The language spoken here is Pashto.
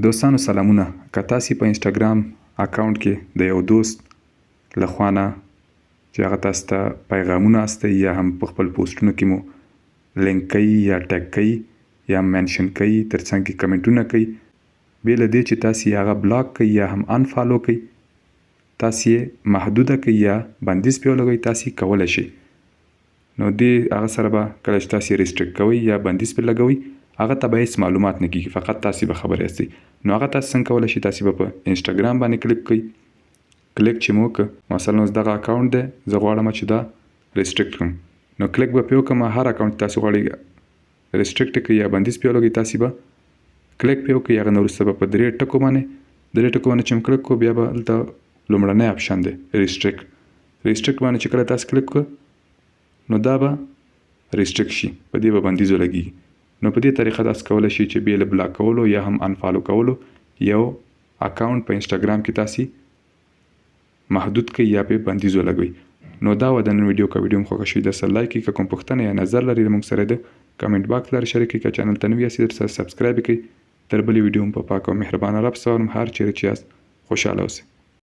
دوستانو سلامونه که تاسې په انسټاګرام اکاونټ کې د یو دوست له خوا نه چې هغه تاسو ته پیغامونه استوي یا هم په خپل پوسټونو کې مو لینک کوي یا ټیګ کوي یا منشن کوي، ترڅنګ کې کمنټونه کوي، بې له دې چې تاسې یې هغه بلاک کوي یا هم انفالو کوي، تاسې یې محدوده کوي یا بندیز پرې ولګوي، تاسې کولی شئ. نو دې هغه سره به کله چې تاسې ریسټریکټ کوئ یا بندیز پرې لګوئ، هغه ته به هیڅ معلومات نه کیږي، فقط تاسې به خبر یاستئ. نو هغه تاسې څنګه کولی شئ؟ تاسې به په انسټاګرام باندې کلیک کوئ. کلیک چې مو وکړ، مثلا اوس دغه اکاونټ دی، زه غواړم چې دا ریسټریکټ کړم، نو کلیک به پرې وکړم. هر اکاونټ تاسو غواړئ ریسټریکټ کړئ یا بندیز پرې ولګوئ، تاسې به کلیک پرې وکړئ. هغه نه وروسته به په درې ټکو باندې، درې ټکو باندې چې کلیک کړو، بیا به دلته لومړنی آپشن دی ریسټریکټ. ریسټریکټ باندې چې کله تاسو کلیک کړو، نو دا به ریسټریکټ شي، په دې به بندیز ولګېږي. نو په دې طریقه تاسو کولی شئ چې بې له بلاک کولو یا هم انفالو کولو یو اکاونټ په انسټاګرام کې تاسو محدود کړئ یا پرې بندیز ولګوئ. نو دا وه د نن ویډیو. که ویډیو مو خوښه شوې، درسره لایک کړئ. که کوم پوښتنه یا نظر لرئ، له موږ سره د کمنټ باکس لارې شریک کړئ. که چینل ته نوي یاست، درسره سبسکرایب کړئ. تر بلې ویډیو مو په پاک او مهربانه رب سپارم. هر چیرې چې یاست، خوشحاله اوسئ.